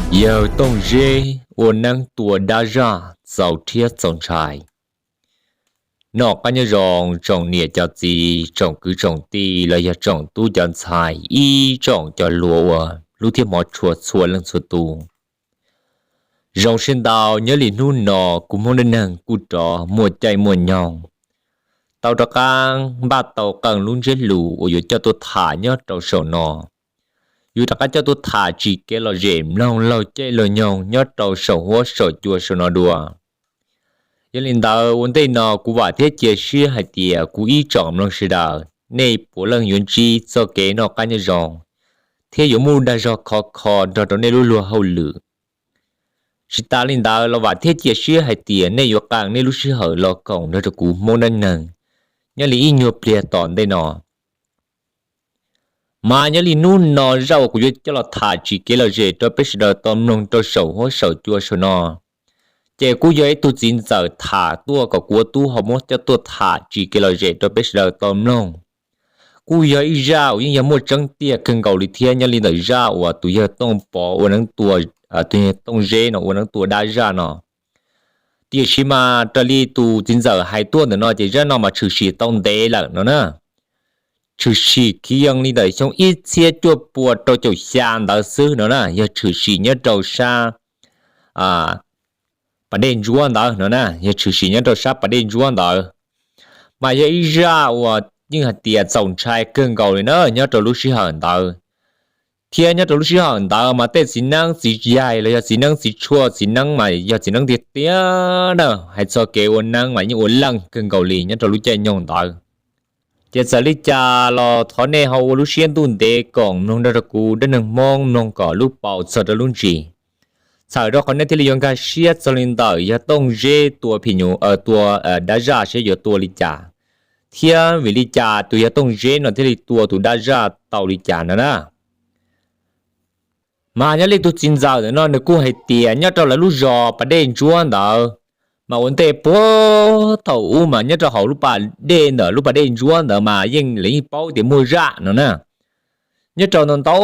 Yawg Tooj Zeb ua neeb tua dab zaj txaus rhiab txaus ntshai. Noj qab nyob zoo tsoom niam cov txiv, tsoom kwv tsoom tij los yog tsoom tub cov ntxhais ib tsoom cov hluas uas hlub thiab hmov tshua txhua leej txhua tus. Zoo siab ntau, nyob li hnub no kuv Hmoob dab neeg kuj rov muaj caij muaj nyoog tau rov qab npaj tau qee lub ntsiab lus uas yuav coj tuaj tham nyob rau saum no. Yuav rov qab coj tuaj tham tsis kev lom zem mloog laug caij laug nyoog nyob rau saum huab saum cua saum no dua. Yog li ntawd ua ntej no kuv vam thiab cia siab hais tias kuv ib tsoom mloog sawv daws nej puav leej yuav ntsib txoj kev noj qab nyob zoo thiab yuav muaj dag zog khov kho nrog rau nej lub luag hauj lwm. Tsis tas li ntawd los vam thiab cia siab hais tias nej yuav qee nej lub sij hawm los koom nrog rau kuv Hmoob dab neeg nyob li ib nyuag pliag tom ntej no. Mas nyob li hnub no zaj uas kuv yuav coj los tham tsis kev lom zem rau peb sawv daws tau mloog rau saum huab saum cua saum no, ces kuj yog ib tug txiv ntxawm tham tuaj kom kuv ua tub ho muab coj tuaj tham tsis kev lom zem rau peb sawv daws tau mloog. Kuj yog ib zaj uas yeej yog muaj tseeb tiag kawg nkaus li thiab nyob li ntawm zaj uas tus yawg Tooj Pov ua neeb tua, tus yawg Tooj Zeb no ua neeb tua dab zaj no. Tiam sis mas raws li tus txiv ntxawm hais tuaj ntawm no ces zaj no mas tshwm sim tau ntev lawm no na. Tshwm sim khiv yees li ntawm xyoo ib txhiab cuaj pua rau caum xya ntawd xwb no na, yog tshwm sim nyob rau sab pas dej ntsuab ntawd no na, yog tshwm sim nyob rau sab pas dej ntsuab ntawd. Mas yog ib zaj uas yeej hais tias txaus ntshai kawg nkaus li na nyob rau lub sij hawm ntawd. Thiab nyob rau lub sij hawm ntawd mas tej txiv neeb txiv yaig los yog txiv neeb txiv tshuaj, txiv neeb mas yog txiv neeb tiag tiag na, hais txog kev ua neeb mas yeej ua leej kawg nkaus li nyob rau lub caij nyoog ntawd. Ces txawm li cas los thov nej ho ua lub siab ntuj ntev koom mloog nrog rau kuv dab neeg Hmoob mloog kom lub paus txog rau lub ntsis, txhawm rau qhov nej thiaj li yuav nkag siab txog li ntawm yawg Tooj Zeb tua phim nyuj, tua dab zaj seb yuav tua li cas, thiab vim li cas tus yawg Tooj Zeb no thiaj li tua tus dab zaj tau li cas no na. Mas nyob li tus txiv ntxawm ntawm no nws kuj hais tias nyob rau lawv lub zos pas dej ntsuab ntawd, mas ua ntej puag thaum ub mas nyob rau hauv lub pas dej ntawm lub pas dej ntsuab ntawd mas yeej lawv yeej paub tias muaj zaj no na. Nyob rau ntau ntau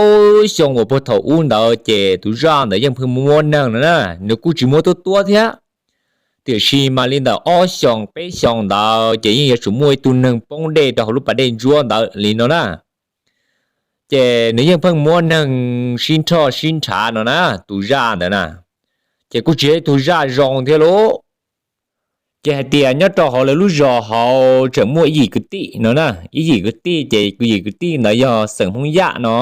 xyoo uas puag thaum ub ntawd ces tus zaj ntawd yeej pheej muab neeg no na, nws kuj tsis muab tuab tuab thiab. Tiam sis mas li ntawm ob xyoos peb xyoos ntawd ces yeej yuav tsum muaj ib tug neeg poob dej rau hauv lub pas dej ntsuab ntawd li no na. Ces nws yeej pheej muab neeg sib nrhoj sib nrhav no na, tus zaj ntawd na. Ces kuj tsis yog ib tug zaj zoo thiab lauj. Ces hais tias nyob rau hauv lawv lub zos hauv tseem muaj ib yim kwv tij no na, ib yim kwv tij ces yim kwv tij ntawd yog xeem Hmoob Yaj no.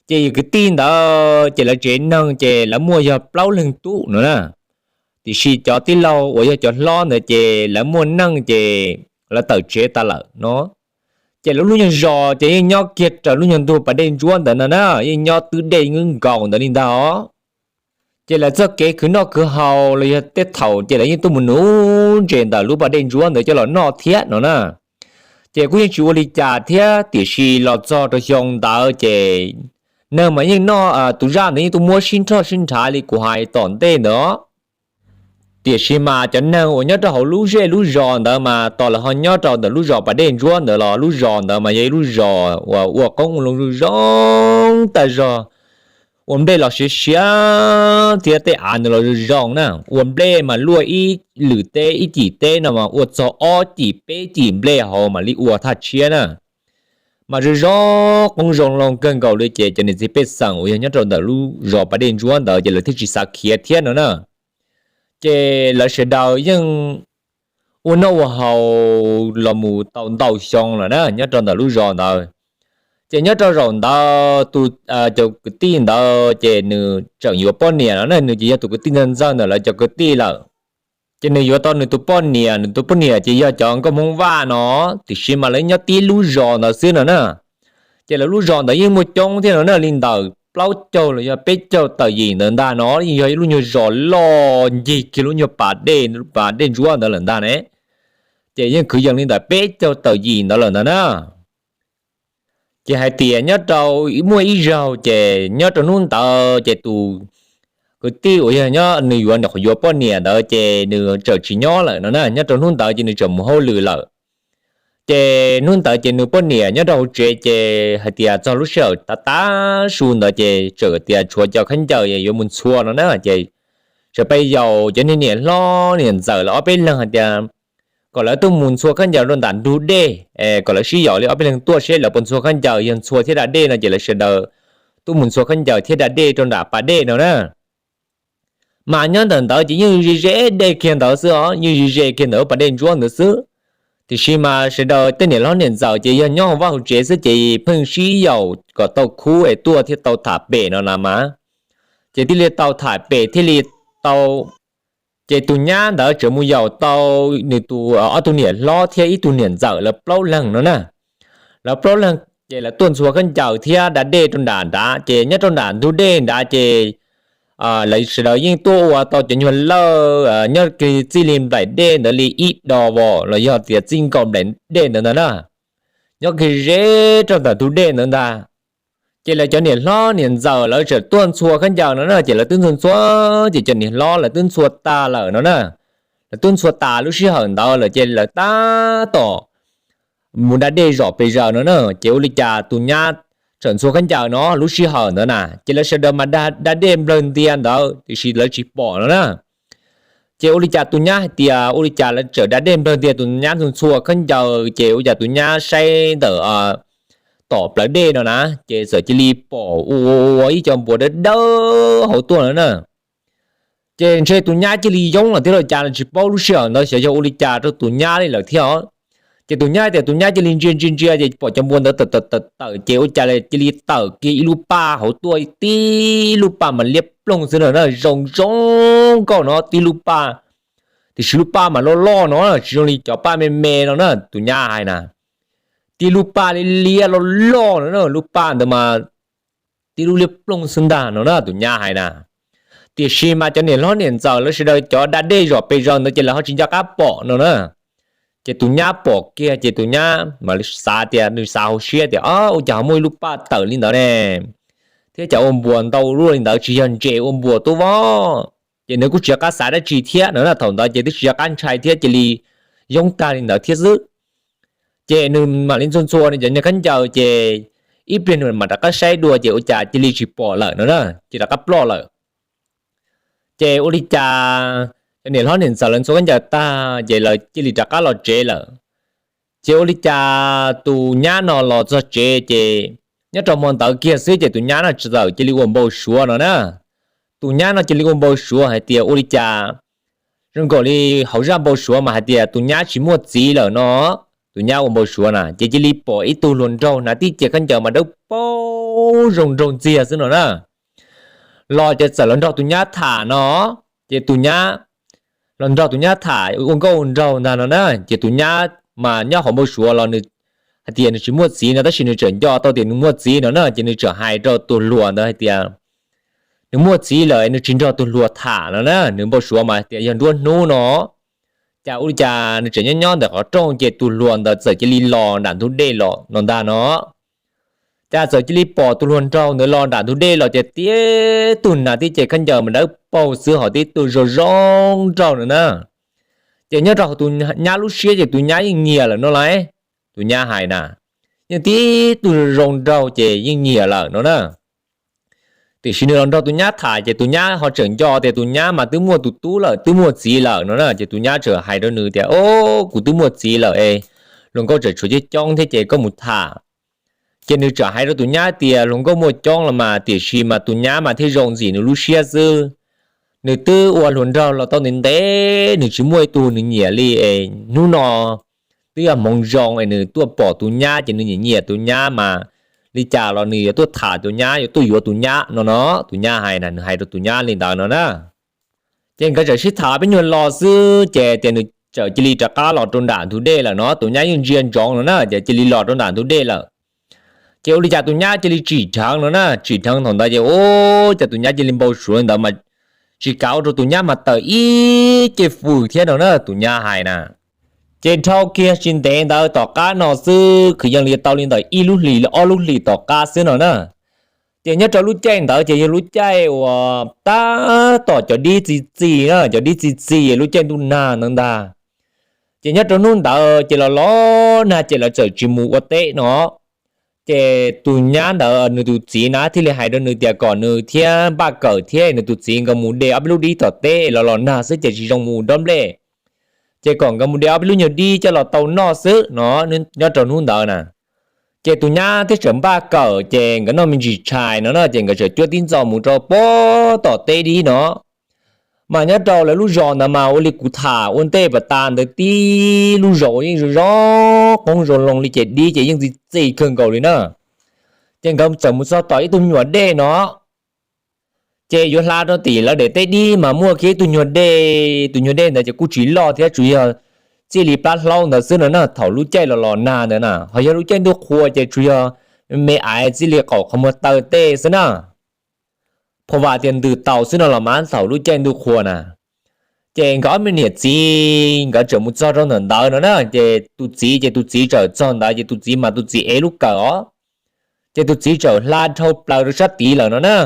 Ces yim kwv tij ntawd ces lawv tsev neeg ces lawv muaj yog plaub leeg tub no na. Tiam sis cov tij laug uas yog cov hlob ntawd ces lawv muaj neej ces lawv tawm tsev tas lawm no. Ces lawv lub nyuag zos ces yeej nyob kiag raws lub nyuag ntug pas dej ntsuab ntawd no na, yeej nyob twb dej nkaus ntawd li ntag os. Ces lawv txoj kev khwv noj khwv haus los yog tej thaum ces lawv yeej tuaj mus nuv ntses ntawm lub pas dej ntsuab ntawd coj los noj thiab no na. Ces kuj yeej tsis ua li cas thiab, tiam sis los txog rau xyoo ntawd ces neeg mas yeej noj, tus zaj ntawd yeej tuaj muab sib nrhoj sib nrhav li kuv hais tom ntej ntawd. Tiam sis mas cov neeg uas nyob rau hauv lub zej lub zos ntawd mas tos lawv ho nyob rau ntawm lub zos pas dej ntsuab ntawd los lub zos ntawd mas yog ib lub zos uas ua qoob loo zoo zoo tag zog, ua nplej los siav siav thiab tej av nws los zoo zoo na, ua nplej mas luaj ib lwm teb ib cim teb no mas ua txog ob cim peb cim nplej hauv mam li ua thaj tshiab na. Mas zoo zoo qoob zoo loo kawg nkaus li ces cov niam txiv pej xeem uas yog nyob rau ntawm lub zos pas dej ntsuab ntawd ces lawv thiaj tsis xav khiav thiab no na. Ces lawv sawv daws yeej ua noj ua haus los mus tau ntau xyoo lawm na nyob rau ntawm lub zos ntawd. Ces nyob rau zaum ntawd tus, cov kwv tij ntawd ces nws tseem yuav poj niam no na, nws ces yog tus kwv tij ntxawg ntxawg ntawm lawv cov kwv tij lawm. Ces nws yuav tau nws tus poj niam, nws tus poj niam ces yog cov nkauj Hmoob Vaj no, tiam sis mas lawv nyob tib lub zos ntawd xwb no na. Ces lawv lub zos ntawd yeej muaj coob thiab no na, li ntawm plaub caug los yog peb caug tawm yim ntawd ntag no, yeej yog ib lub nyuag zos loj ncig kiag lub nyuag pas dej, pas dej ntsuab ntawd lawm ntag ne. Ces yeej kwv yees li ntawm peb caug tawm yim ntawd lawm ntag na. Ces hais tias nyob rau muaj ib zaug ces nyob rau hnub ntawd ces tus kwv tij uas yog nyob nws yuav, nws qhov yuav poj niam ntawd ces nws tseem tsis nyob lawm no na, nyob rau hnub ntawd ces nws tseem mus hauj lwm lawm. Ces hnub ntawd ces nws poj niam nyob rau hauv tsev ces hais tias txog lub sij hawm tav tav su ntawd ces txawm tias tshuav cov khaub ncaws yuav mus ntxhua no na, ces txawm pheej yaum cov niag niam hlob niam ntxawm lawv ob peb leeg hais tias kom lawv tuaj mus ntxhua khaub ncaws rau nram ntug dej, kom lawv sib yaum li ob peb leeg tuaj seb lawv puas ntxhua khaub ncaws, yog ntxhua thiab da dej no ces lawv sawv daws tuaj mus ntxhua khaub ncaws thiab da dej rau nram pas dej no na. Mas nyob ntawm ntawd ces yeej ze ze dej kiag ntawd xwb os, yeej ze ze kiag ntawm pas dej ntsuab ntawd xwb. Tiam sis mas sawv daws tej niam hlob niam ntxawm ces yog nyob hauv vaj hauv tsev xwb ces pheej sib yaum kom tau khub es tuaj thiaj tau tham pem no na mas. Ces thiaj li tau tham pem thiaj li tau. Ces tus nyab ntawd tseem mus yaum tau nws tus ob tug niam hlob thiab ib tug niam ntxawm lawv plaub leeg no na. Lawv plaub leeg ces lawv tuaj ntxhua khaub ncaws thiab da dej rau nram nrad, ces nyob rau nram ntug dej nrad ces lawv sawv daws yeej tuaj ua tau cov nyuag lawj nyob txij li nplaim dej ntawd li ib do vos los yog tias txij nkaus nplaim dej ntawd ntag na. Nyob kiag ze rau ntawm ntug dej ntawd ntag. Ces lawv cov niam hlob niam ntxawm lawv txawm tuaj ntxhua khaub ncaws no na, ces lawv twb ntxhua ntxhua, ces cov niam hlob lawv twb ntxhua tas lawm no na. Lawv twb ntxhua tas lub sij hawm ntawd lawm ces lawv tab tom mus da dej zom pes zaws no na, ces ua li cas tus nyab txawm ntxhua khaub ncaws no lub sij hawm ntawd na, ces lawv sawv daws mas da dej nplawg ntias ntawd tiam sis lawv tsis pom no na. Ces ua li cas tus nyab hais tias ua li cas lawv txawm da dej nplawg ntias tus nyab ntxhua ntxhua khaub ncaws, ces ua li cas tus nyab saib ntawm tom plawv dej no na, ces txawm cia li pom ua ua ib co npua dawb dawb hauv tuaj no na. Ces ntshe tus nyab cia li yoob lawm thiab los cas los tsis paub, lub sij hawm ntawd xyov yog ua li cas rau tus nyab li lawm thiab os. Ces tus nyab tias tus nyab cia li ntsia ntsia ntsia ces pom cov npua ntawd tawm tawm tawm tawm ces ua cas cia li tawm kiag ib lub paj hauv tuaj, tib lub paj mas liab ploog xwb no na, zoo zoo nkauj no tib lub paj. Tiam sis lub paj mas loj loj no, tsis zoo li cov paj me me no na, tus nyab hais na. Tib lub paj liab liab loj loj no na, lub paj ntawd mas tib lub liab ploog xwb ntag no na, tus nyab hais na. Tiam sis mas cov niam hlob niam ntxawm lawv sawv daws cov da dej zom pes zaws ntawd ces lawv ho tsis nco qab pom no na. Ces tus nyab pom kiag ces tus nyab mas xav tias, nws xav hauv siab tias, o, ua cas ho muaj ib lub paj tawm li ntawd ne, thiab cas ua npua ntau luaj li ntawd, tsis yog ntses ua npua tub vos. Ces nws kuj tsis nco qab xav dab tsi thiab no na, thaum ntawd ces twb tsis nco qab ntshai thiab, cia li yoob tag li ntawd thiab xwb. Ces nws mam li ntxhua ntxhua nws cov niag khaub ncaws ces ib pliag nws mam rov qab saib dua ces ua cas cia li tsis pom lawm no na, ces rov qab ploj lawm. Ces ua li cas cov niam hlob niam ntxawm lawv ntxhua khaub ncaws tag ces lawv cia li rov qab los tsev lawm. Ces ua li cas tus nyab no los txog tsev ces nyob rau hmo ntawd kiag xwb ces tus nyab no txawm cia li ua npau suav no na. Tus nyab no cia li ua npau suav hais tias ua li cas zoo nkaus li hauv zaj npau suav mas hais tias tus nyab tsis muaj txiv lawm no. Tus nyab ua npau suav na ces cia li pom ib tug hluas nraug hnav tib ce khaub ncaws mas dawb paug zoo nraug ntxiag xwb no na. Los ces txawm los nrog tus nyab tham no, ces tus nyab los nrog tus nyab tham ua nkauj ua nraug ntag no na. Ces tus nyab mas nyob hauv npau suav los nws hais tias nws tsis muaj txiv no, tab sis nws tseem nco tau tias nws muaj txiv no na, ces nws tseem hais rau tus hluas ntawd hais tias nws muaj txiv lawm, nws tsis nrog tus hluas tham no na, nws npau suav mas hais tias yog nruab hnub no. Cas ua li cas nws tseem nyob nyob ntawm qhov rooj ces tus hluas ntawd txawm cia li los nram ntug dej los no ntag no. Cas txawm cia li pom tus hluas nraug ntawd los nram ntug dej los ces tib tug hnav tib ce khaub ncaws mas dawb paug xwb, ho tib tug zoo zoo nraug no na. Ces nyob rau hauv tus nyab lub siab ces tus nyab yeej nyiam lawm no lauj. Tus nyab hais na, yeej tib tug zoo nraug ces yeej nyiam lawm no na. Tiam sis nws los nrog tus nyab tham ces tus nyab ho tseem nco tias tus nyab mas twb muaj tus tub lawm, twb muaj txiv lawm no na. Ces tus nyab tseem hais rau nws tias, o, kuv twb muaj txiv lawm es hluas nkauj tseem tshuav coob coob thiab ces koj mus tham. Ces nws tseem hais rau tus nyab tias hluas nkauj muaj coob los mas, tiam sis mas tus nyab mas thiaj zoo ntxim nws lub siab xwb. Nws twb ua hluas nraug los tau ntev ntev, nws tsis muaj ib tug nws nyiam li es hnub no twb yog hmoov zoo es nws tuaj pom tus nyab ces nws nyiam nyiam tus nyab mas li cas los nws yuav tuaj tham tus nyab, yuav tuaj yuav tus nyab no no. Tus nyab hais na, nws hais rau tus nyab li ntawd no na. Ces nkawd txawm sib tham peb nyuag lo xwb ces tias nws txawm cia li rov qab los rau nram ntug dej lawm no, tus nyab yeej ntsia ntsoov no na, ces cia li los rau nram ntug dej lawm. Ces ua li cas tus nyab cia li tsim dheev no na, tsim dheev thaum ntawd ces ua cas tus nyab cia li npau suav li ntawd mas tsis kav ua rau tus nyab mas tawm ib ce fws thiab no na, tus nyab hais na. Ces dhau kiag tsis ntev ntawd tom qab no xwb, kwv yees li tau li ntawm ib lub hlis ob lub hlis tom qab xwb no na. Ces nyob rau lub caij ntawd ces yog lub caij uas tab tom cov dib txi txi na, cov dib txi txi lub caij ntuj nag ntawd ntag. Ces nyob rau hnub ntawd ces los los nag ces lawv txawm tsis mus ua teb no. Ces tus nyab ntawd nws tus txiv na thiaj li hais rau nws tias kom nws thiab npaj kawm thiab nws tus txiv nkawd mus de ob peb lub dib tom teb los los nag xwb ces tsis zoo mus dob nplej. Ces kom nkawd mus de ob peb lub nyuag dib coj los tau noj xwb no, nyob rau hnub ntawd na. Ces tus nyab thiaj txawm npaj kawm ces nkawd noj me ntsis tshais no na ces nkawd txawm cuab tib ntxo mus rau pem tom teb dib no. Mas nyob rau lawv lub zos ntawd mas ua li kuv tham ua ntej pas tas ntawd tib lub zos yeej zoo zoo qoob zoo loo li ces dib ces yeej txi txiv kawg nkaus li na. Ces nkawd txawm mus txog tom ib tug nyuam dej no, ces yuav hla rau tim lawv daim teb dib mas muaj kiag ib tug nyuag dej, tus nyuag dej ntawd ces kuj tsis loj thiab tsuas yog txij li plab hlaub ntawd xwb no na. Thaum lub caij los los nag ntawd na ho yog lub caij ntuj qhua ces tsuas yog me aiv txij li qaum qhov muag taw tej xwb na, pha vam tias ntws taus xwb no los mas thaum lub caij ntuj qhua na. Ces nkawd ob me niam txiv nkawd txawm mus txog rau ntawm ntawd no na ces tus txiv ces tus txiv txawm txog ntawd ces tus txiv mas tus txiv ev lub kawm os, ces tus txiv txawm hla dhau plaws rau sab tid lawm no na.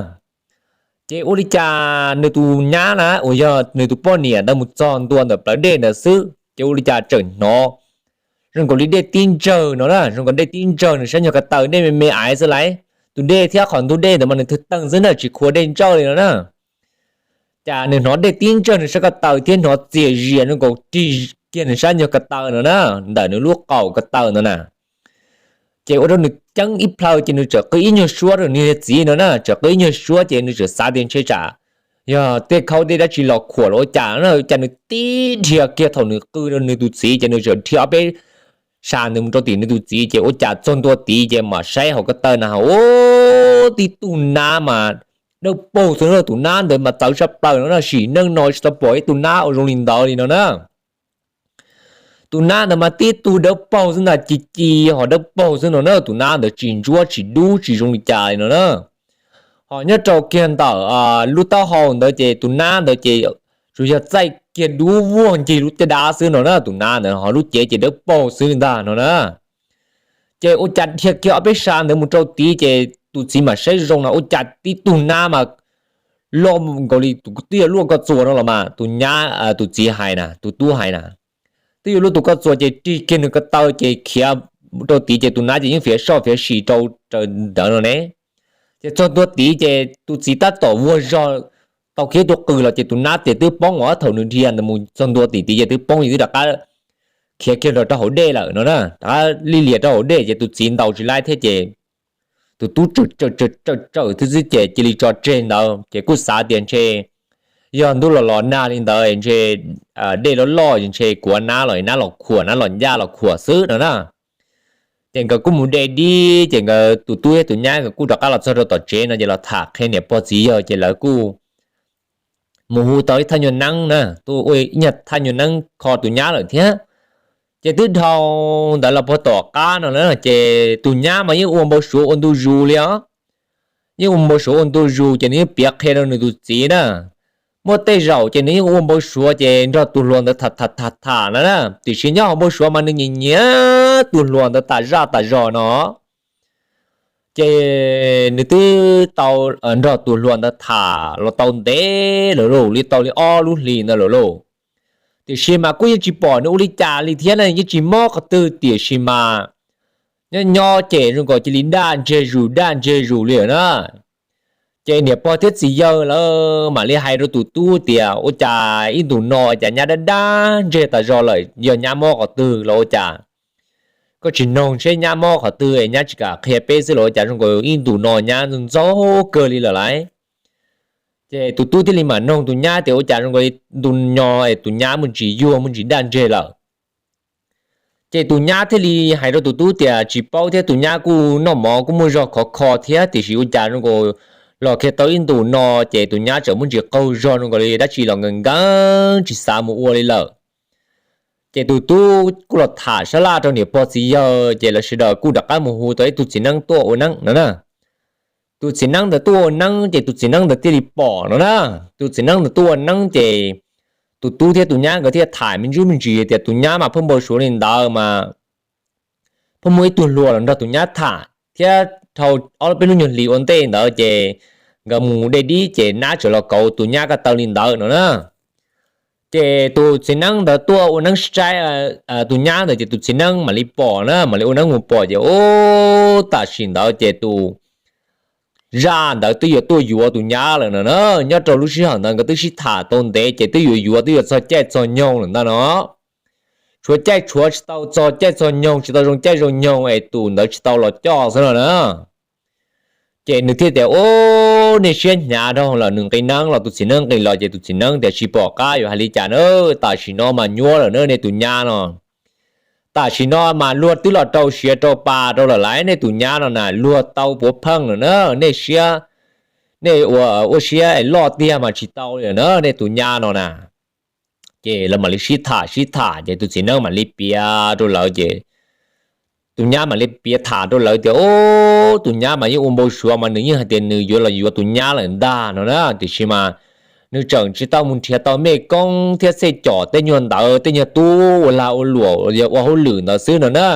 Ces ua li cas nws tus nyab na uas yog nws tus poj niam ntawd mus txog ntua ntawm plawv dej ntawd xwb ces ua li cas txawm hnov zoo nkaus li dej tib ntsawg no na, zoo nkaus dej tib ntsawg nws sab nyuag ko taw, dej me me aiv xwb lauj, tus dej thiab qhov ntug dej ntawd mas nws twg teeg xwb na tsis khua dej ntsawj li no na. Cas nws hnov dej tib ntsawg nws sab ko taw thiab hnov txias zias zoo nkaus rig kiag nws sab nyuag ko taw no na, ntawm nws lub qaum ko taw ntawd na. Ces ua rau nws ceeb ib plhaw ces nws txawm qw ib nyuag suab rau nws niag txiv no na, txawm qw ib nyuag suab ces nws txawm xav tias ntshe tsam yog tej khaub dej dab tsi los khuam los ua cas no na, cas nws tib dhia kiag thaum nws qw rau nws tus txiv ces nws txawm dhia ob peb sab ntawd mus rau tim nws tus txiv ces ua cas txog ntua tid ces mam saib hauv ko taw na, ua tib tug nab mas dawb paug xwb no, tus nab ntawd mas txawv tshaj plaws no na, sim neej no tsis tau pom ib tug nab ua zoo li ntawd li no na. Tus nab ntawd mas tib tug dawb paug xwb ntag, ci ci ho dawb paug xwb no na, tus nab ntawd tsis ntsuab tsis dub tsis zoo li cas li no na. Ho nyob rau kiag ntawm lub taub hau ntawd ces tus nab ntawd ces tsuas yog txaij kiag dub vuag ncig lub caj dab xwb no na, tus nab ntawd ho lub cev ces dawb paug xwb li ntag no na. Ces ua cas dhia kiag ob peb sab ntawd mus rau tid ces tus txiv mam saib zoo no ua cas tib tug nab mas loj nkaus li tus twb yuav luaj koj txuas no los mas tus nyab, tus txiv hais na, tus tub hais na, twb yuav luaj tus koj txuas ces rig kiag nws ko taw ces khiav rau tid ces tus nab ces yeej fiav soj fiav sim rau ntawd no ne. Ces txog ntua tid ces tus txiv tab tom vuag zog tau kiag tus qws los ces tus nab ces twb poob os, thaum nws dhia ntawd mus txog ntua tim tid ces twb poob ces twb rov qab khiav kiag los rau hauv dej lawm no na, rov qab li lias rau hauv dej ces tus txiv ntaus tsis laib thiab ces tus tub tsawm tsawm tsawm xwb ces cia li tso tseg ntawd ces kuj xav tias ntshe yog ntuj los los nag li ntawd ntshe dej loj loj ntshe kuav nab los nab los khuam, nab los ncaj los khuam xwb no na. Ces nkawd kuj mus de dib ces nkawd tus tub thiab tus nyab nkawd kuj rov qab los txog rau tom tsev no ces los tham qhia niam pog txiv yawg ces lawv kuj mus hu tau ib thaj nyuag neeb na, tuaj ua ib nyuag thaj nyuag neeb kho tus nyab lawm thiab. Ces twb dhau ntawd los puag tom qab no lawm ces tus nyab mas yeej ua npau suav ua ntu zus li os. Yeej ua npau suav ua ntu zus ces nws yeej piav qhia rau nws tus txiv na. Muaj tej zaum ces nws yeej ua npau suav ces nrog tus hluas ntawd tham tham tham tham na, tiam sis nyob hauv npau suav mas nws nyiam nyiam tus hluas ntawd tas zaj tas zog no. Ces nws twb tau nrog tus hluas ntawd tham los tau ntev lawm lauj, li tau li ob lub hlis ntawd lawm lauj. Tiam sis mas kuj yeej tsis pom nws ua li cas li thiab na, yeej tsis mob qhov twg, tiam sis mas nyob nyob ces zoo nkaus cia li daj ntseg zus daj ntseg zus li lawm na. Ces niam pog thiab txiv yawg lawv mam li hais rau tus tub tias ua cas ib ntus no cas nyab daj daj ntseg tas zog lawm, yog nyab mob qhov twg los ua cas? Koj tsis noog seb nyab mob qhov twg es nyab tsis kam qhia peb xwb los ua cas zoo nkaus ib ntus no nyab ntxaug kawg li lawm lauj? Ces tus tub thiaj li mam noog tus nyab tias ua cas zoo nkaus ntu no es tus nyab muaj ntsis yuag muaj ntsis daj ntseg lawm. Ces tus nyab thiaj li hais rau tus tub tias tsis paub thiab, tus nyab kuj noj mov kuj muaj zog khov kho thiab, tiam sis ua cas zoo nkaus los kiag tau ib ntus no ces tus nyab tseem muaj ntsis qaug zog zoo nkaus li dab tsi los nkees nkees tsis xav mus ua li lawm. Ces tus tub kuj los tham sab laj rau niam pog txiv yawg ces lawv sawv daws kuj rov qab mus hu tau ib tug txiv neeb tuaj ua neeb no na. Tus txiv neeb ntawd tuaj ua neeb ces tus txiv neeb ntawd thiaj li pom no na. Tus txiv neeb ntawd tuaj ua neeb ces tus tub thiab tus nyab nkawd thiaj tham me ntsis me ntsis tias tus nyab mas pheej npau suav li ntawd mas pheej muaj ib tug hluas los nrog tus nyab tham thiab dhau ob peb lub nyuag hlis ua ntej ntawd ces nkawd mus de dib ces nab txawm los kauv tus nyab ko taw li ntawd no na. Ces tus txiv neeb ntawd tuaj ua neeb saib tus nyab ntawd ces tus txiv neeb mam li pom na, mam li ua neeb mus pom ces ub, tam sim ntawd ces tus zaj ntawd twb yuav tuaj yuav tus nyab lawm no na. Nyob rau lub sij hawm ntawd nkawd twb sib tham tau ntev ces twb yuav yuav twb yuav txog caij txog nyoog lawm ntag no. Tshuav caij tshuav tsis tau, txog caij txog nyoog tsis tau, zoo caij zoo nyoog es tus ntawd tsis tau los coj xwb no na. Ces nws thiaj tias, Ub, nej siab hnyav dhau lawm. Nws nqis neeb los, tus txiv neeb nqis los ces tus txiv neeb tias, Tsis pom qab yuav hais li cas na, tam sim no mas nyuaj lawm na nej tus nyab no. Tam sim no mas luag twb los rau siav rau pa rau lawm lauj, nej tus nyab no na luag tau puav pheej lawm na, nej siab, nej ua siab es loj tiag mas tsis tau li na nej tus nyab no na. Ces lawv mam li sib tham sib tham ces tus txiv neeb mam li piav rau lawv ces tus nyab mam li piav tham rau lawv tias, Ub, tus nyab mas yeej ua npau suav mas nws yeej hais tias nws yuav los yuav tus nyab lawm ntag no na, tiam sis mas nws tseem tsis tau mus nrhiav tau mej koob thiab xej com tej nyuag ntawd, tej nyuag tub ua lag ua luam yog ua hauj lwm ntawd xwb no na,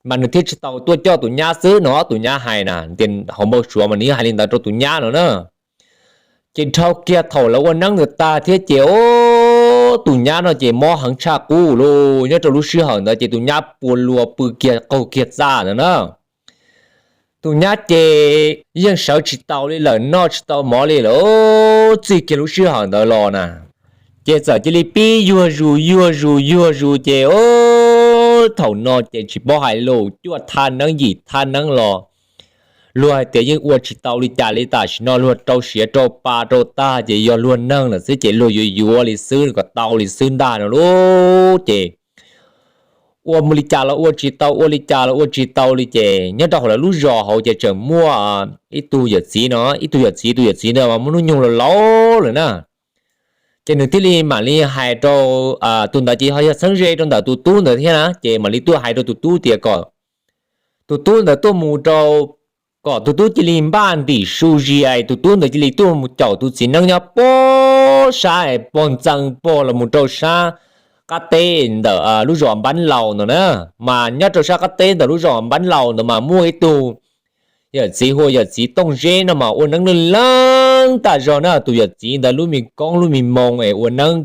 mas nws thiaj tsis tau tuaj coj tus nyab xwb no. Tus nyab hais na, tias hauv npau suav mas nws yeej hais li ntawd rau tus nyab no na. Ces dhau kiag thaum lawv ua neeb ntawd tag thiab ces ub, tus nyab no ces mob heev tshaj qub lauj. Nyob rau lub sij hawm ntawd ces tus nyab puas luas pw kiag qaug kiag txaj ntawd na. Tus nyab ces yeej sawv tsis tau li lawm, noj tsis tau mov li lawm, txij kiag lub sij hawm ntawd los na. Ces txawm cia li pib yuag zus yuag zus yuag zus ces ub, thaum no ces tsis paub hais li lauj, cuaj thaj neeb yim thaj neeb los luag hais tias yeej ua tsis tau li cas li, tam sim no luag rau siav rau pa rau tag ces yog luag neeg lawm xwb ces luag yuav yuav li xwb kom tau li xwb ntag no lauj. Ces ua mus li cas los ua tsis tau, ua li cas los ua tsis tau li ces nyob rau hauv lawv lub zos hauv ces tseem muaj ib tug yawm txiv no, ib tug yawm txiv, tus yawm txiv ntawd mas muaj hnub nyoog laus laus lawm na. Ces nws thiaj li mam li hais rau, tus ntawd ces ho yog txheeb ze rau ntawm tus tub ntawd thiab na, ces mam li tuaj hais rau tus tub tias kom tus tub ntawd tuaj mus rau, kom tus tub cia li npaj ntim su zis, tus tub ntawd cia li tuaj mus caum tus txiv neeb nyob pog sab pog ntxees pog los mus rau sab qab teb ntawm lub zos Npab Laus ntawd na. Mas nyob rau sab qab teb ntawm lub zos Npab Laus ntawd mas muaj ib tug yawm txiv hu ua yawm txiv Tooj Zeb no mas ua neeb leej leej tag zog na. Tus yawm txiv ntawd lub me koob lub me moo es ua neeb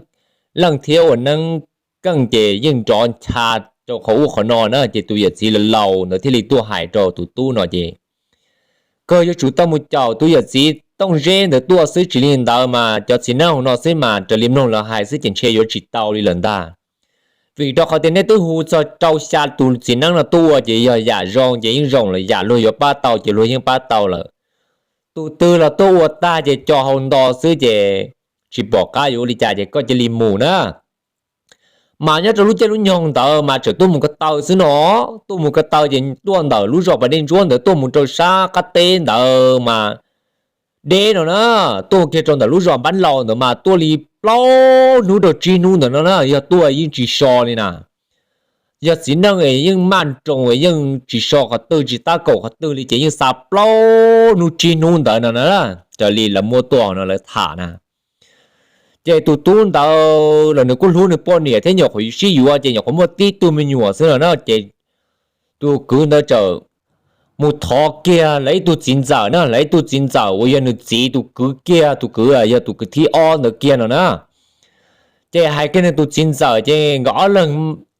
leej thiab ua neeb keej ces yeej nrov ncha rau qhov ub qhov no na. Ces tus yawm txiv laus laus ntawd thiaj li tuaj hais rau tus tub no ces, Koj yuav tsum tau mus caum tus yawm txiv Tooj Zeb ntawd tuaj xwb, tsis li ntawd mas cov txiv neeb hauv no xwb mas raws li mloog lawv hais xwb ces ntshe yuav tsis tau li lawm ntag. Vim rau qhov tias neb twb hu txog rau xya tus txiv neeb no tuaj ces yog yam zoo ces yeej zoo lawm, yam luag yuav pab tau ces luag yeej pab tau lawm. Tus twg los tuaj ua tag ces co hau nto xwb ces tsis pom qab yuav ua li cas ces koj cia li mus na. Mas nyob rau lub caij lub nyoog ntawd mas tseem tuaj mus ko taw xwb no, tuaj mus ko taw ces tuaj ntawm lub zos Pas Dej Ntsuab ntawd tuaj mus rau sab qab teb ntawd mas deb no na, tuaj kiag rau ntawm lub zos Npab Laus ntawd mas tuaj li plaub hnub rau tsib hnub ntawd no na, yog tuaj yeej tsis so li na. Yog txiv neej yeej maj nroos yeej tsis so qhov twg tsis tab kaum qhov twg li ces yeej xa plaub hnub tsib hnub ntawd no na, raws li lawv muab tuaj no lawv tham na. Ces tus tub ntawd los nws kuj hlub nws poj niam thiab nyuam qhuav sib yuav ces nyuam qhuav muaj tib tug me nyuam xwb no na, ces tus kwv ntawd txawm mus thov kiag lawv ib tug txiv ntxawm na, lawv ib tug txiv ntxawm uas yog nws txiv tus kwv kiag, tus kwv yog tus kwv thib ob ntawd kiag no na. Ces hais kiag nws tus txiv ntxawm ces nkawd ob leeg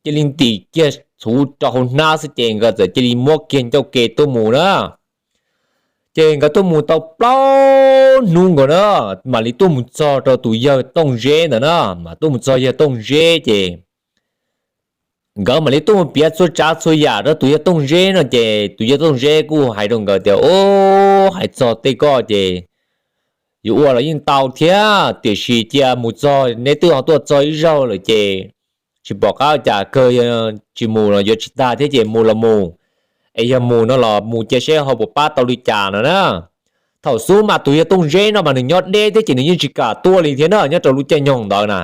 cia li ntim kiag txhuv rau hauv hnab xwb ces nkawd txawm cia li muab kiag ncauj ke tuaj mus na. Ces nkawd tuaj mus tau plaub hnub nkaus na, mam li tuaj mus txog rau tus yawg Tooj Zeb ntawd na, mas tuaj mus txog yawg Tooj Zeb ces nkawd mam li tuaj mus piav txhua tsav txhua yam rau tus yawg Tooj Zeb no ces tus yawg Tooj Zeb kuj hais rau nkawd tias, Ub, hais txog tej koj ces yuav ua los yeej tau thiab, tiam sis cia mus txog, neb twb ho tuaj txog ib zaug lawm ces tsis pom qab cas, kawg yog tsis mus los yuav tsis tag thiab ces mus los mus, es yog mus no los mus cia seb ho puas pab tau li cas no na. Thaum xub mas tus yawg Tooj Zeb no mas nws nyob deb thiab ces nws yeej tsis kam tuaj li thiab na nyob rau lub caij nyoog ntawd na.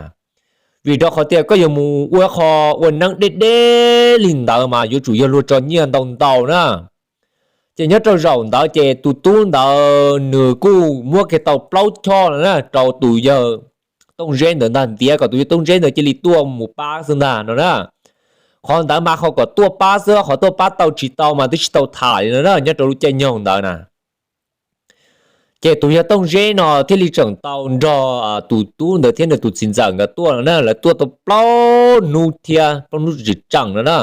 Vim rau qhov tias koj yuav mus ua qho ua neeb deb deb li ntawd mas yuav tsum yog luag tso nyiaj ntau ntau na. Ces nyob rau zaum ntawd ces tus tub ntawd nws kuj muab kiag tau plaub choj no na rau tus yawg Tooj Zeb ntawd ntag, ntiav kom tus yawg Tooj Zeb ntawd cia li tuaj mus pab xwb ntag no na. Qhov ntawd mas qhov kom tuaj pab xwb, qhov tuaj pab tau tsis tau mas twb tsis tau tham li no na nyob rau lub caij nyoog ntawd na. Ces tus yawg Tooj Zeb no thiaj li tseem tau nrog tus tub ntawd thiab nws tus txiv ntxawm nkawd tuaj no na, lawv tuaj tau plaub hnub thiab plaub hnub tseem tseem no na,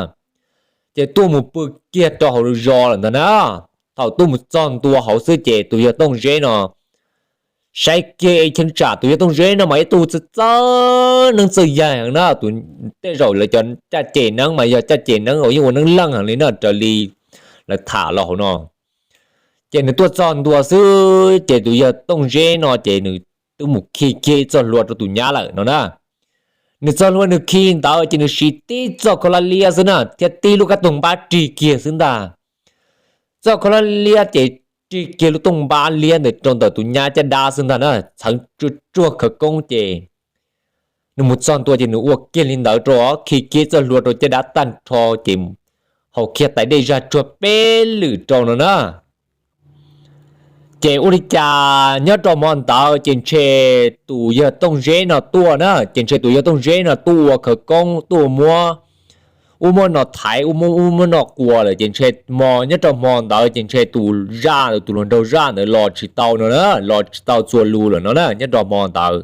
ces tuaj mus pw kiag rau hauv zos lawm ntag na. Thaum tuaj mus txog ntua hauv xwb ces tus yawg Tooj Zeb no saib kiag cheeb tsam tus yawg Tooj Zeb no mas ib tug txawj txawj neeb txawj yaig heev na, tus tej zaum lawv cov caj ces neeb mas yog caj ces neeb uas yeej ua neeb leej heev li na, raws li lawv tham los hauv no. Ces nws tuaj txog ntua xwb ces tus yawg Tooj Zeb no ces nws twb mus khi kiag ib txoj hlua rau tus nyab lawm no na. Nws txoj hlua nws khi ntawd ces nws siv tib txoj khaub hlab liab xwb na thiab tib lub kab toog npab rig kiag xwb ntag. Txoj khaub hlab liab ces rig kiag lub tooj npab liab ntawd rau ntawm tus nyab caj dab xwb ntag na, txheev tsuag tsuag khawv koob ces nws mus txog ntua ces nws ua kiag li ntawd rau, khi kiag txoj hlua rau caj dab tag nrho ces haus kiag tais dej zaj tsuag peb lwm rau no na. Ces ua li cas nyob rau hmo ntawd ces ntshe tus yawg Tooj Zeb no tuaj na, ces ntshe tus yawg Tooj Zeb no tuaj ua khawv koob tuaj muab ub muab no thaiv ub muab ub muab no quas lawm ces ntshe hmo nyob rau hmo ntawd ces ntshe tus zaj ntawd tus hluas nraug zaj ntawd los tsis tau no na, los tsis tau txuas lus lawm no na nyob rau hmo ntawd.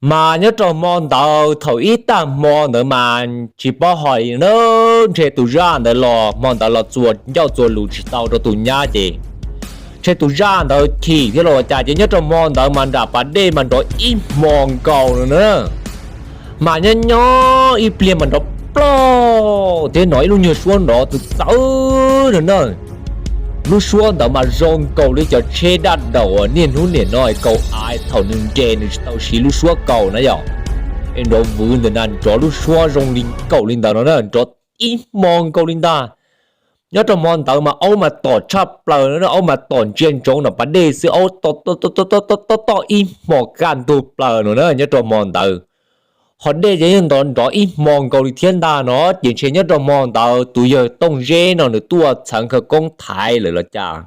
Mas nyob rau hmo ntawd thaum ib tag hmo ntawd mas tsis paub hais na, ntshe tus zaj ntawd los hmo ntawd los txuas ncauj txuas lus tsis tau rau tus nyab ces ntshe tus zaj ntawd chim thiab los ua cas ces nyob rau hmo ntawd mas nram pas dej mas nrov ib hmo nkaus no na. Mas nyob nyob ib pliag mas nrov ploj thiab hnov ib lub nyuag suab nrov txawv txawv no na. Lub suab ntawd mas zoo nkaus li cov tsheb daj daum uas niaj hnub nim no kaus av thaum nws nres nws tsis tau siv lub suab kaus na yom, es nrov vwv ntawm na nrov lub suab zoo li nkaus li ntawd no na, nrov ib hmo nkaus li ntag. Nyob rau hmo ntawd mas aub mas tom tshaj plaws no, aub mas tom ntsia ntsoov nram pas dej xwb, aub tom tom tom ib hmo kaj ntug plaws no na nyob rau hmo ntawd. Ho dej ces yeej nrov nrov ib hmo nkaus li thiab ntag no ces ntshe nyob rau hmo ntawd tus yawg Tooj Zeb no nws tuaj txheev khawv koob thaiv lawm los cas,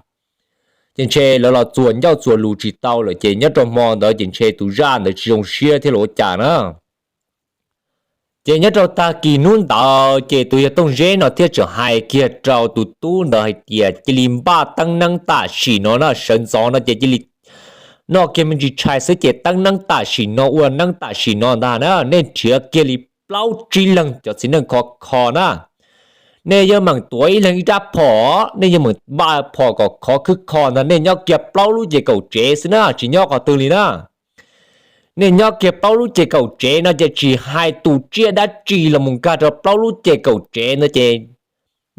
ces ntshe lawv los txuas ncauj txuas lus tsis tau lawm ces nyob rau hmo ntawd ces ntshe tus zaj ntawd tsis zoo siab thiab los ua cas na. Ces nyob rau tag kis hnub ntawd ces tus yawg Tooj Zeb no thiaj tseem hais kiag rau tus tub ntawd hais tias cia li npaj teeb neeb tam sim no na, sawv ntxov no ces cia li noj kiag me ntsis tshais xwb ces teeb neeb tam sim no ua neeb tam sim no ntag na, nej nrhiav kiag li plaub tsib leeg cov txiv neej khov kho na. Nej yeej meem tuav ib leeg ib rab phom, nej yeej meem npaj phom kom khov khwb kho ntag, nej nyob kiag plaub lub ces kaum tsev xwb na, tsis nyob qhov twg li na. Nej nyob kiag plaub lub ces kaum tsev no ces tsis hais tus tsiaj dab tsi los mus nkag rau plaub lub ces kaum tsev no ces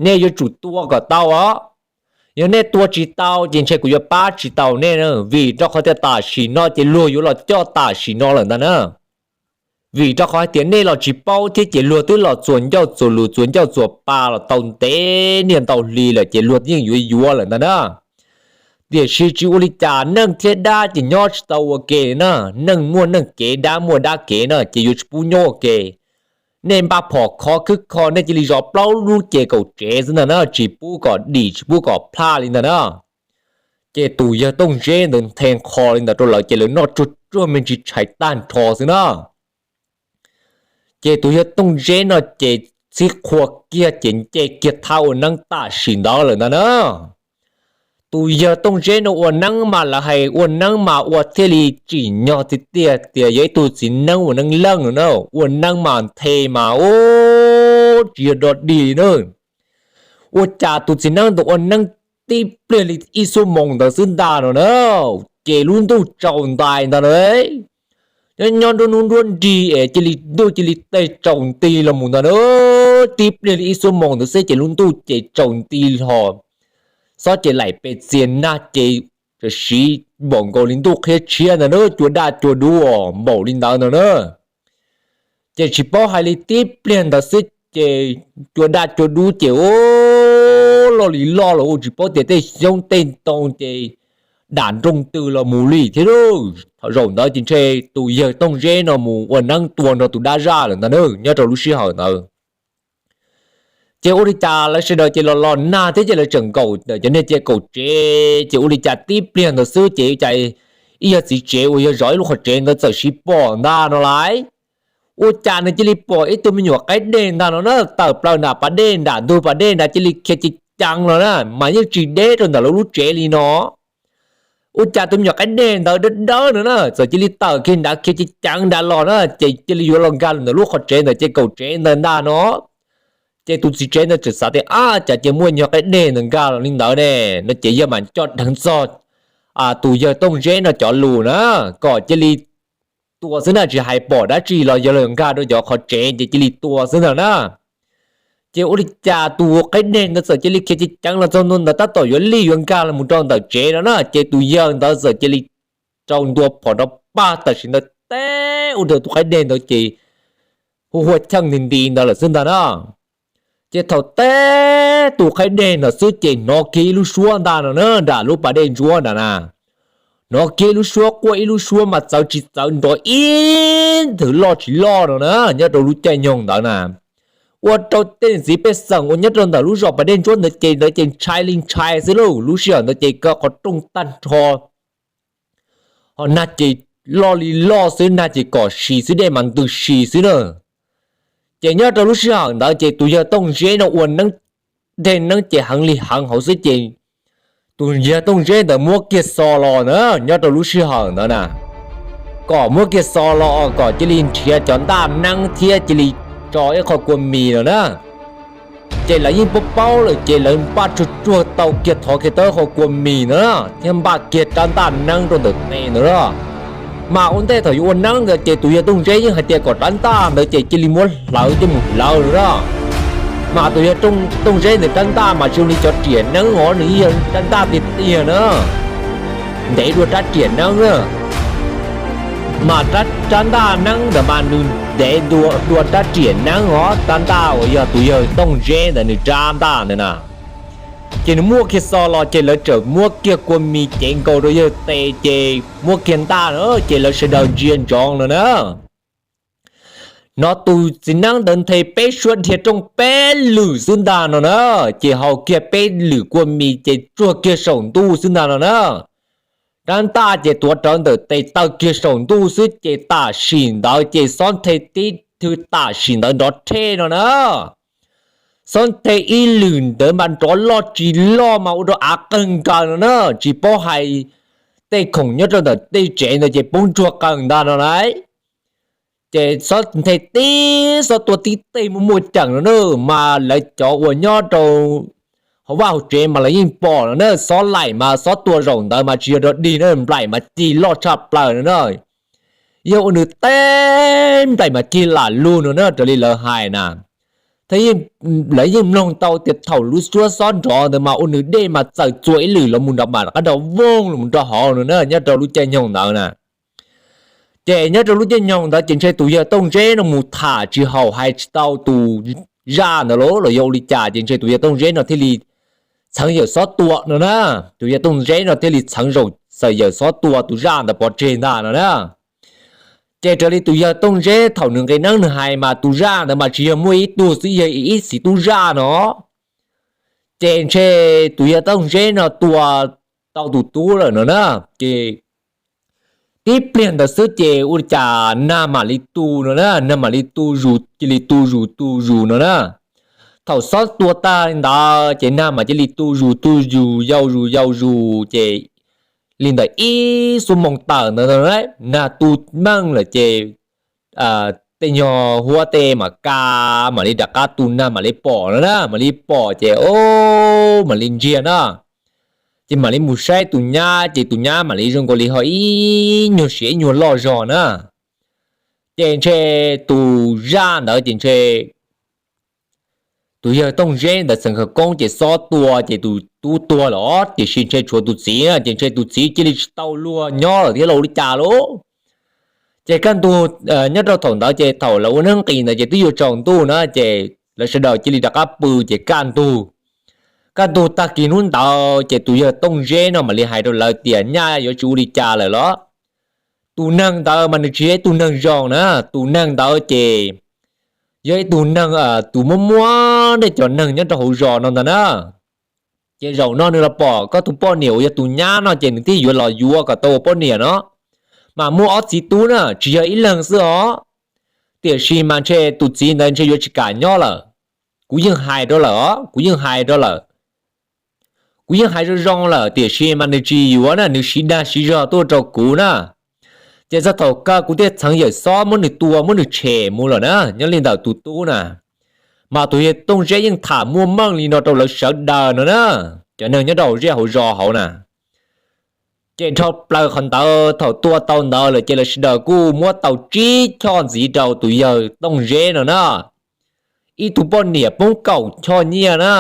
nej yuav tsum tua kom tau os. Yog nej tua tsis tau ces ntshe kuv yuav pab tsis tau nej, vim rau qhov tias tam sim no ces luag yuav los coj tam sim no lawm ntag na. Vim rau qhov hais tias nej los tsis paub thiab ces luag twb los txuas ncauj txuas lus txuas ncauj txuas pa los tau ntev niaj ntau hli lawm ces luag yeej yuav yuav lawm ntag na. Tiam sis tsis ua li cas, neeg thiab dab ces nyob tsis tau ua ke na, neeg muaj neeg kev dab muaj dab kev na ces yuav tsis pub nyob ua ke. Nej npaj phom khov khwb kho nej cia li zov plaub lub ces kaum tsev xwb ntag na, tsis pub kom dim tsis pub kom plaj li ntag na. Ces tus yawg Tooj Zeb ntawd nthe qho li ntawd rau lawv ces lawv noj tsuag tsuag me ntsis tshais tag nrho xwb na. Ces tus yawg Tooj Zeb no ces txib qhua kiag ces nce kiag thab ua neeb tam sim ntawd lawm ntag na. Tus yawg Tooj Zeb no ua neeb mas lawv hais ua neeb mas ua thiaj li tsim nyog tiag tiag tias yog ib tug txiv neeb ua neeb leej no na, ua neeb mas nthe mas ub tsis yog dog dig li na. Ua cas tus txiv neeb ntawd ua neeb tib pliag li ib xuab moos ntawd xwb ntag no na, ces lub ntuj tsaus ntais ntag na. Nyob nyob nruab hnub nruab nrig es cia li ntuj cia li tsaus nti los mus ntag na. Tib pliag li ib xuab moos ntawd xwb ces lub ntuj ces tsaus nti hlo, xob ces laim pes txias nag ces siv npaum nkaus li ntuj qhia tshiab ntag na, cua daj cua dub npaum li ntawd ntag na. Ces tsis paub hais li tib pliag ntawd xwb ces cua daj cua dub ces ub loj li loj los ua tsis paub tias tej xyoob tej ntoo ces dam nrooj tws los mus li thiab lauj. Thaum zaum ntawd ces ntshe tus yawg Tooj Zeb no mus ua neeb tua nrog tus dab zaj lawm ntag na nyob rau lub sij hawm ntawd. Ces ua li cas lawv sawv daws ces los los nag thiab ces lawv tseem nkaum ntawm cov niag cia kaum tsev ces ua li cas tib pliag ntawd xwb ces ua cas ib yawg txiv tsev uas yog zov ib lub qhov tsev ntawd txawm siv pom ntag no lauj. Ua cas nws cia li pom ib tug me nyuam qaib dej ntag no na tawm plaws nram pas dej nram ntug pas dej nrad cia li khiav ceev ceev los na mas yeej tsis deb rau ntawm lawv lub tsev li no. Ua cas tus me nyuam qaib deg ntawd dawb dawb no na txawm cia li tawm kiag nrad khiav ceev ceev nrad los na, ces cia li yuav los nkag los ntawm lub qhov tsev ntawd ces kaum tsev ntawd ntag no. Ces tus txiv tsev ntawd txawm xav tias, ab, cas cia muaj nyuag qaib deg ntawd nkag los li ntawd ne, no ces yawg mam coj dheev txog tus yawg Tooj Zeb no cov lus na, kom cia li tua xwb na, tsis hais pom dab tsi los yog los nkag rau cov qhov tsev ces cia li tua xwb ntag na. Ces ua li cas tus qaib deg ntawd txawm cia li khiav ceev ceev los txog ntua ntawd tab tom yuav lij yuav nkag los mus rau ntawm tsev no na, ces tus yawg ntawd txawm cia li rau ntua phom nrov pag tam sim ntawd teb ua rau tus qaib deg ntawd ces hu hua cheej nti nti ntawd lawm xwb ntag na. Ces thaum teb tus qaib deg ntawd xwb ces hnov kiag ib lub suab ntag no na, nram lub pas dej ntsuab nrad na. Hnov kiag ib lub suab quaj ib lub suab mas txawv tsis txawv nrov ib nthwv loj tsis loj no na, nyob rau lub caij nyoog ntawd na. Ua rau tej niam txiv pej xeem uas nyob rau ntawm lub zos pas dej ntsuab ntawd ces ntawd ces ntshai li ntshai xwb lauj. Lub sij hawm ntawd ces kaw qhov rooj tag nrho, ho nag ces loj li loj xwb, nag ces kom si xwb, dej mas ntws si xwb na. Ces nyob rau lub sij hawm ntawd ces tus yawg Tooj Zeb no ua neeb, dej neeb ces heev li heev hauv xwb ces tus yawg Tooj Zeb ntawd muab kiag xo los na, nyob rau lub sij hawm ntawd na, kom muab kiag xo los kom cia li nrhiav cov ntaj neeb thiab cia li tso ib qho kua mis no na. Ces lawv yeej paub paub lawm ces lawv npaj tsuag tsuag tau kiag thov kiag tau ib qho kua mis no na thiab npaj kiag rab ntaj neeb rau ntawm tes ntawd na. Mas ua ntej thaum yuav ua neeb ntawd ces tus yawg Tooj Zeb yeej hais tias kom rab ntaj ntawd ces cia li muab hlawv coj mus hlawv no na. Mas tus yawg Tooj Zeb ntawd rab ntaj mas tsis zoo li cov riam neeb os, nws yeej yog rab ntaj tiag tiag na, ntev dua rab riam neeb na. Mas rab ntaj neeb ntawd mas nws ntev dua rab riam neeb os, rab ntaj uas yog tus yawg Tooj Zeb ntawd nws rab ntaj ntawd na. Ces nws muab kiag xo los ces lawv txawm muab kiag kua mis cev nkaus rau yawg tes ces muab kiag ntaj na, ces lawv sawv daws ntsia ntsoov no na. Hnov tus txiv neeb ntawd nthe peb suab dhia rooj peb lwm xwb ntag no na, ces haus kiag peb lwm kua mis ces tsuag kiag saum ntuj xwb ntag no na. Rab ntaj ces tuav rawv ntawm tes taw kiag saum ntuj xwb ces tam sim ntawd ces xob nthe tib thwv tam sim ntawd nrov rhe no na. Xob nthe ib lwm ntawd mas nrov loj tsis loj mas ua rau av qawg nkaus no na, tsis paub hais tej khoom nyob rau ntawm tej tsev ntawd ces poob ntsuag qawg ntag no lauj. Ces xob nthe tib xob tua tib teg muaj muaj ceem no na, mas lawv cov uas nyob rau hauv vaj hauv tsev mas lawv yeej pom no na, xob laim mas xob tua zaum ntawd mas tsis yog dog dig na, nplaim mas cig loj tshaj plaws no na. Yog ua nws teb nplaim mas cig lam lug no na raws li lawv hais na. Thiab lawv yeej mloog tau tias thaum lub suab xob nrov ntawd mas ua nws dej mas txawm txua ib lwm los mus nrov mas rov qab nrov voog los mus nrov hauv no na nyob rau lub caij nyoog ntawd na. Ces nyob rau lub caij nyoog ntawd ces ntshe tus yawg Tooj Zeb no mus tham tsis haum hais tsis tau tus zaj ntawd los los yog ua li cas ces ntshe tus yawg Tooj Zeb no thiaj li txheev yawm xob tua no na. Tus yawg Tooj Zeb no thiaj li txheev zaum xawm yawm xob tua tus zaj ntawd pov tseg ntag no na. Ces raws li tus yawg Tooj Zeb thaum nws nqis neeb nws hais mas tus zaj ntawd mas tsis yog muaj ib tug xwb, yog ib txiv tub zaj no. Ces ntshe tus yawg Tooj Zeb no tua tau tus tub lawm no na. Ces tib pliag ntawd xwb ces ua li cas nag mam li tu no na, nag mam li tu zus cia li tu zus tu zus no na. Thaum xob tua tag li ntawd ces nag mam cia li tu zus tu zus yau zus yau zus ces li ntawm ib xuab moos tawm ntawd nag tu meej lawm ces tej nyuag huab tej mam ka, mam li rov qab tu nag mam li pom no na, mam li pom ces o mam li ntsiag na. Ces mam li mus saib tus nyab ces tus nyab mam li zoo nkaus li ho ib nyuag siav ib nyuag loj zog na. Ces ntshe tus zaj ntawd ces ntshe tus yawg Tooj Zeb ntawd txeev khawv koob ces xob tua ces tus tub tuag lawm os, tiam sis ntshe tshuav tus txiv na, ces ntshe tus txiv cia li tsis tau luag nyob lawm thiab los ua li cas lauj. Ces kaj ntug nyob rau thaum ntawd ces thaum lawv ua neeb nqis ntawd ces twb yuav tsaus ntuj na ces lawv sawv daws cia li rov qab pw ces kaj ntug, kaj ntug tag kis hnub ntawd ces tus yawg Tooj Zeb no mam li hais rau lawv tias nyaj yuav tsis ua li cas lawm los. Tus neeg ntawd mas nws tsis yog ib tug neeg zoo na, tus neeg ntawd ces yog ib tug neeg tus muab muab nej cov neeg nyob rau hauv zos no ntag na. Ces zaum no nws los pom koj tus poj niam uas yog tus nyab no ces nws thiaj yuav los yuav kom tau ua poj niam no. Mas muaj ob txiv tub na, tsis yog ib leeg xwb os, tiam sis mas ntshe tus txiv ntawd ntshe yuav tsis kam nyob lawm. Kuv yeej hais rau lawm os, kuv yeej hais rau lawm. Kuv yeej hais zoo zoo lawm tiam sis mas nws tsis yuav na, nws siv dag siv zog tuaj rau kuv na. Ces txog thaum kawg kuv thiaj txheev yawm xob muab nws tua muab nws tshem mus lawm na. Nyob li ntawm tus tub na, mas tus yawg Tooj Zeb yeej tham muaj meej li no rau lawv sawv daws no na, cov neeg nyob rau zej hauv zos hauv na. Ces dhau plaws qhov ntawd thaum tua tau ntawd lawm ces lawv sawv daws kuj muab tau tsib choj ntxiv rau tus yawg Tooj Zeb no na, ib tug poj niam poob kaum choj nyiaj na.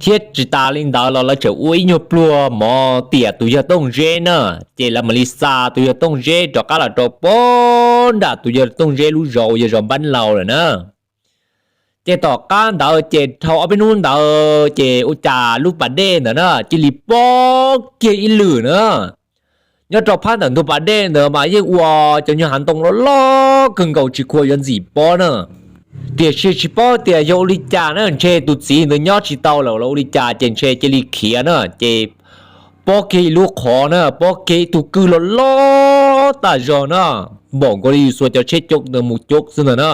Thiab tsis tas li ntawd los lawv tseem ua ib nyuag pluag mov tiam tus yawg Tooj Zeb na, ces lawv mam li xa tus yawg Tooj Zeb rov qab los rau pem nram tus yawg Tooj Zeb lub zos uas yog zos Npab Laus lawm na. Ces tom qab ntawd ces dhau ob peb hnub ntawd ces ua cas lub pas dej ntawd na cia li pob kiag ib lwm na. Nyob rau phab ntawm ntug pas dej ntawd mas yeej ua cov nyuag hav ntoo loj loj kawg nkaus tsis khuam yuav ntxim pob na. Tiam sis tsis paub tias yog ua li cas na, ntshe tus txiv ntawd nyob tsis tau lawm los ua li cas ces ntshe cia li khiav na, ces pob kiag ib lub qhov na, pob kiag ib tug kwj loj loj tas zog na, npaum nkaus li yus xuas cov tsheb coob ntawd mus coob xwb ntawd na.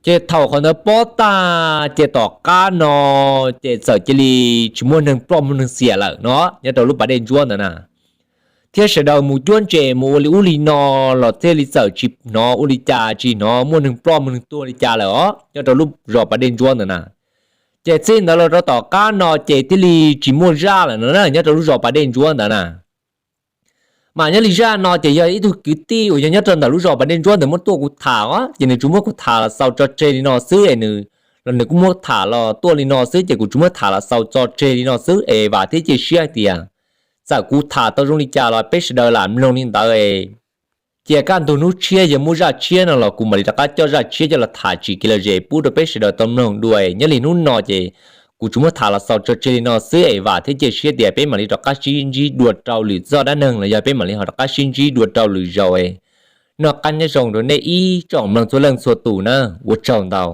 Ces thaum qhov ntawd pob tag ces tom qab no ces txawm cia li tsis muaj neeg ploj muaj neeg xiam lawm no nyob rau lub pas dej ntsuab ntawd na. Thiab sawv daws mus cuab ntses mus ua li ub li no los thiaj li txawm tsis hnov ua li cas, tsis hnov muaj neeg ploj muaj neeg tuag li cas lawm os nyob rau lub zos pas dej ntsuab ntawd na. Ces txij ntawd los rau tom qab no ces thiaj li tsis muaj zaj lawm no na nyob rau lub zos pas dej ntsuab ntawd na. Mas nyob li zaj no ces yog ib tug kwv tij uas yog nyob rau ntawm lub zos pas dej ntsuab ntawd muab tuaj kuv tham os, ces nws tsuas muab kuv tham los xaus tso tseg li no xwb es nws, los nws kuj muab tham los tuaj li no xwb ces kuv tsuas muab tham los xaus tso tseg li no xwb es vam thiab cia siab hais tias txawm kuv tham tau zoo li cas los peb sawv daws lam mloog li ntawd. Cia kaj ntug hnub tshiab yog muaj zaj tshiab no los kuv mam li rov qab coj zaj tshiab coj los tham tsim kev lom zem pub rau peb sawv daws tau mloog dua. Nyob li hnub no ces kuv tsuas muab tham los xaus tso tseg li no xwb es vam thiab cia siab tias peb mam li rov qab sib ntsib dua rau lwm zaj dab neeg los yog peb mam li ho rov qab sib ntsib dua rau lwm zaus. Noj qab nyob zoo rau nej ib tsoom mloog txhua leej txhua tus na, ua tsaug ntau.